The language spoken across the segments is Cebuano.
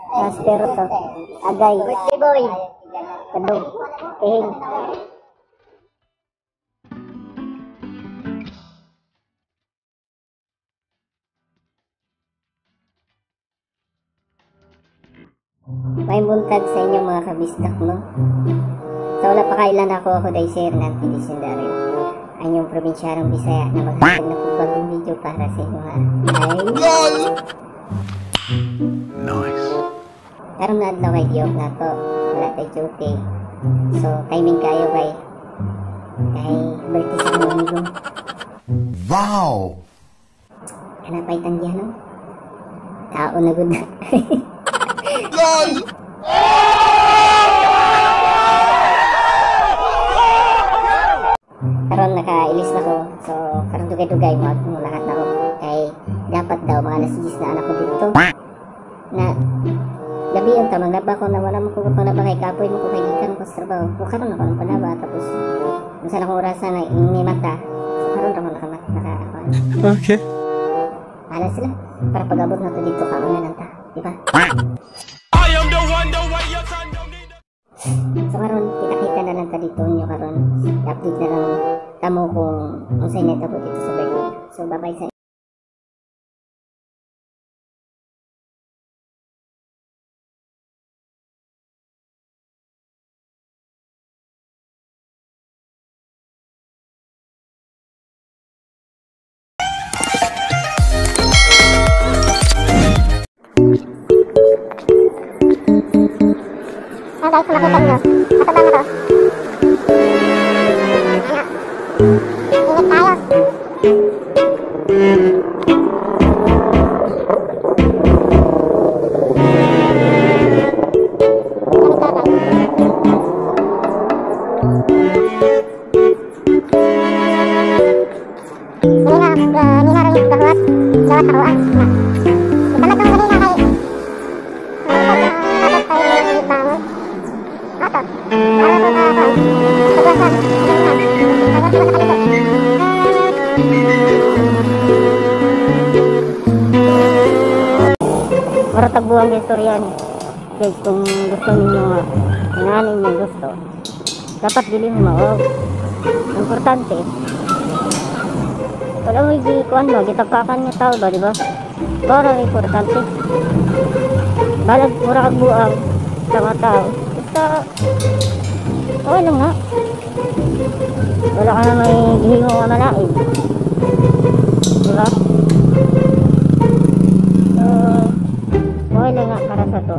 Master to. Agay. Birthday boy. Kadog. Tihing. May buntag sa inyo mga kabisdak, no? Sa wala pa kailan ako day share ng Legendario. Ang inyong probinsyanong Bisaya na maghatag na po bagong video para sa inyo, ha. Ay! LOL! Nice. Karon na adlaw kay giok na to. Wala tay duty. So, timing kayo kay birthday sa akong amigo. Wow! Kana pa'y tanggihan, no? Tao na gud na. LOL! Karon nakailis na ko. So, karon dugay-dugay mo at mo lahat na ko. Kay dapat daw mga alas 10 na anak ko dito. Na gabi ang tamang laba ko na wala mo ko panglaba kay kapoy mo ko kay gikan ko sa trabaho. O karon ako ng panlaba tapos unsa na akong orasan na ini mata. So karon ra ko naka Okay. Bahala sila para pag-abot na to dito ka una lang ta, di ba? I am the one, the way your son don't need a So karon kita-kita na lang ta dito nyo karon. I-update na lang kamo kung unsay nahitabo dito sa birthday. So bye-bye sa. Ayan guys, kung makita nyo, matubang na to. Ayan. Ingat tayo. Ganito guys. Ganina, ganina rin gahuat, gawa sa kuwan. Na. Ibalag ko ganina kay, kay bangon. Ato. Para po sa kuwan. Pagwasan. Pagwasan sa kaliko. Mura tagbuang istorya ni. Guys, kung gusto ninyo nga, kung ano ninyong gusto, dapat dili mo mao. Importante, wala mo gikuan ba, gitagkakan nga tao ba, di ba? Para importante. Balag, mura kag buang sa mga tao. Basta, okay lang nga. Wala ka na may gihimo nga malain. Di ba? So, okay lang nga para sa to.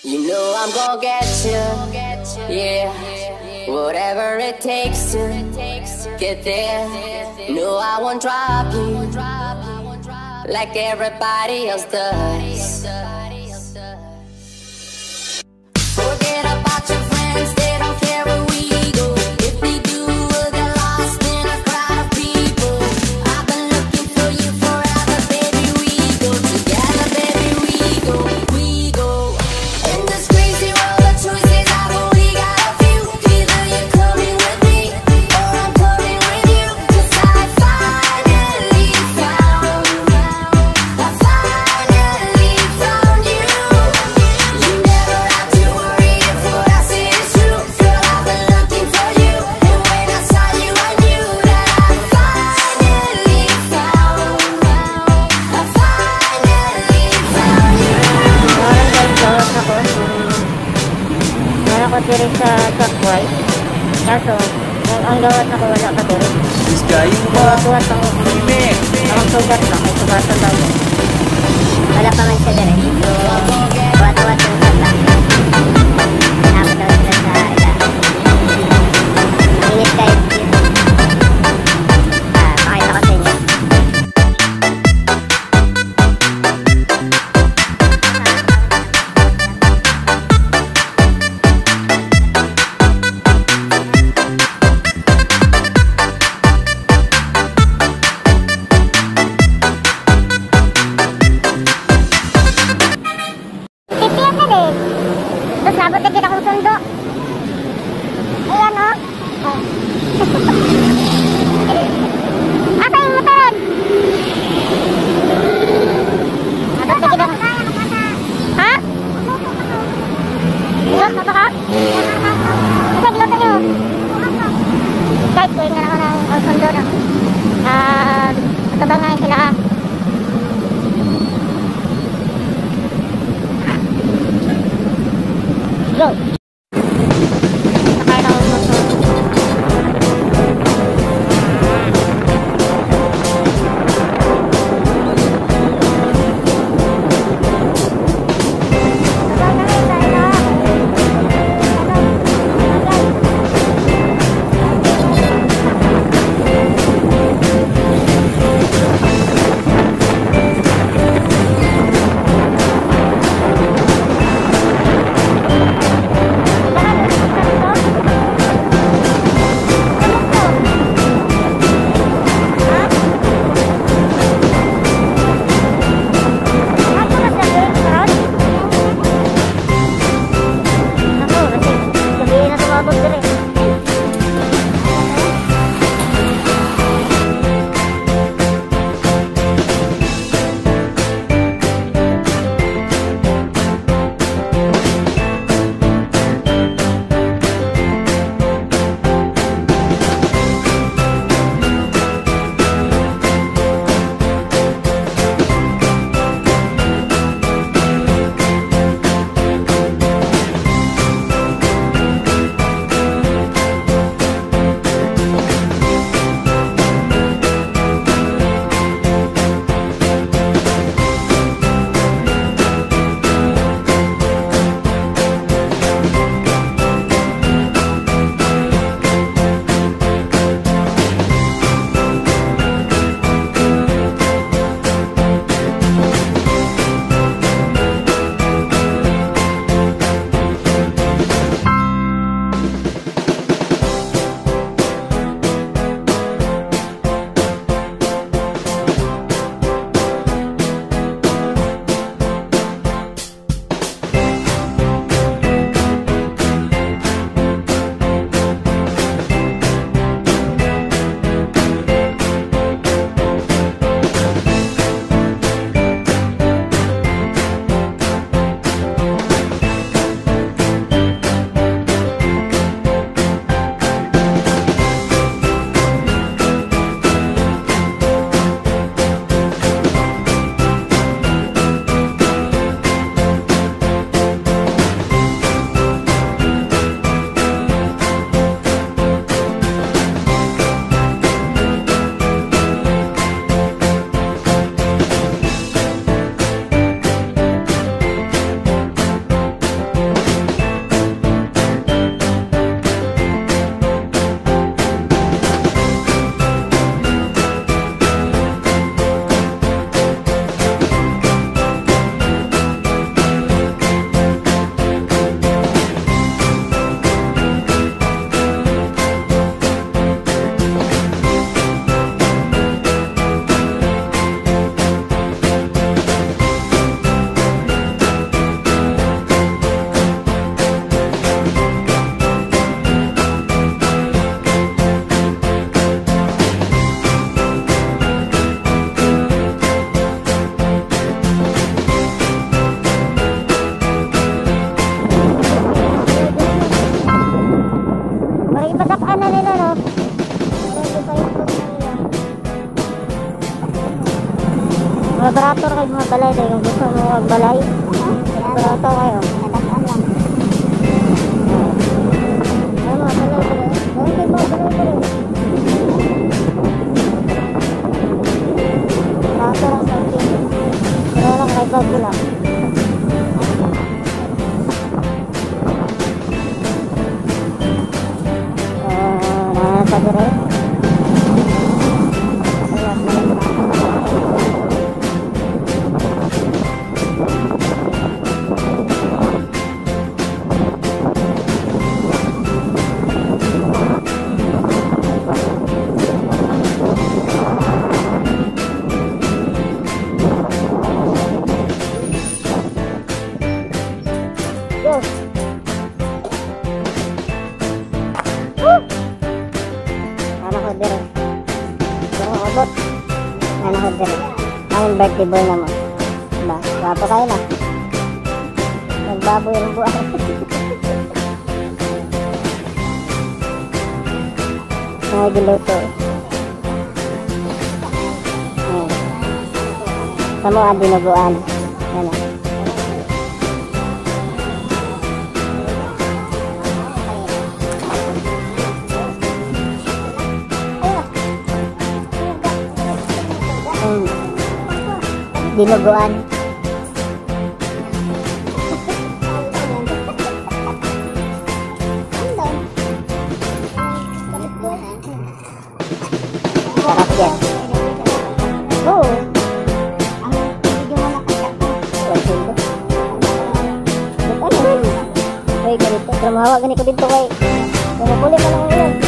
You know I'm gonna get you, yeah. Whatever it takes to get there. No, I won't drop you like everybody else does. Forget about your friends, they don't care where we go. If they do, we'll get lost in a crowd of people. I've been looking for you forever, baby. We go together, baby. We go, we go. In this crazy world of choices, I've only got a few. Either you're coming with me, or I'm coming with you. 'Cause I finally found, I finally Kaso, ang gawas ako wala pa diri. This guy Tuwat-tuwat ako. Remix. Ang sugat ba? May sugatan daw. Wala pa man siya diri. So, tuwat-tuwat yung sugat lang. Hanap daw sila sa ila. Init kayo. Ah, pakita ko sa inyo. Titiyan na din. Tapos nabot na kita kong sundo. Ayan o. Oh. Asa yung motor? Nabot na kita. Ha? Luto ka? Asa giluto niyo? Guys, kuhin na ako ng sundo na. Ah, uh, sila. Go! Sakay na ako motor. Ako, kasi gabi na tumabot diri. Parang ipadak-an na nila, no? Parang ipaipot na nila. Mga barato kayo mga balay dahil kung gusto mo magbalay. Barato kayo. Nadak-an lang. Ay, mga balay. Abot. Ano ko diri? Ang birthday boy na mo. Diba? Gwapo kayo na. Nagbaboy ang buwan. Mga giluto. Ayan. Sa mga dinuguan. Ano? Dinuguan. Sarap yan. Oo. Ano? Uy, ganito. Pero mahawa ganito dito kay. Mamukuli pa lang ulan.